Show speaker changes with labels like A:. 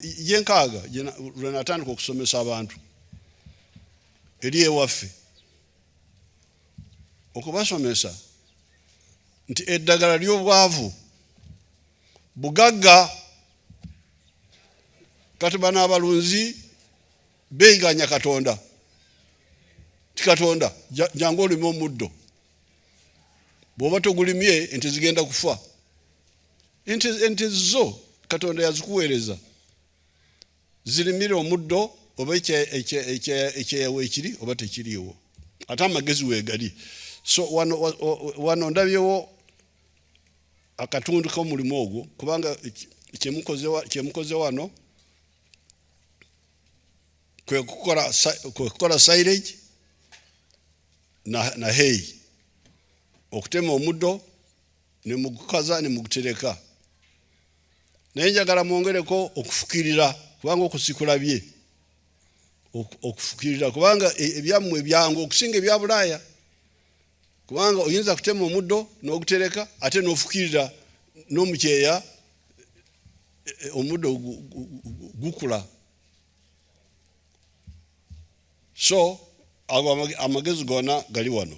A: Gyenkaaga lwe natandika okusomesa abantu eri ewaffe, okubasomesa nti eddagala ly'obwavu bugagga. Kati bano abalunzi beiganya Katonda ti Katonda jangu olime omuddo, bw'oba togulimye ente zigenda kufa. Ente zo Katonda yazikuweereza zirimire omuddo, oba ekyeyawo ekiri oba tekiriiwo, ate amagezi weegali. So wano ndabyewo akatundu k'omulimu ogwo, kubanga kyemukoze wano kwe kukola silage na hay, okutema omuddo ne mugukaza ne mugutereka. Naye njagala mwongereko okufukirira, kubanga okusikulabye okufukirira, kubanga ebyammwe byangu okusinga ebya Bulaaya, kubanga oyinza kutema omuddo n'ogutereka ate n'ofukirira n'omukyeya, omuddo gukula. So ago amagezi gonna gali wano.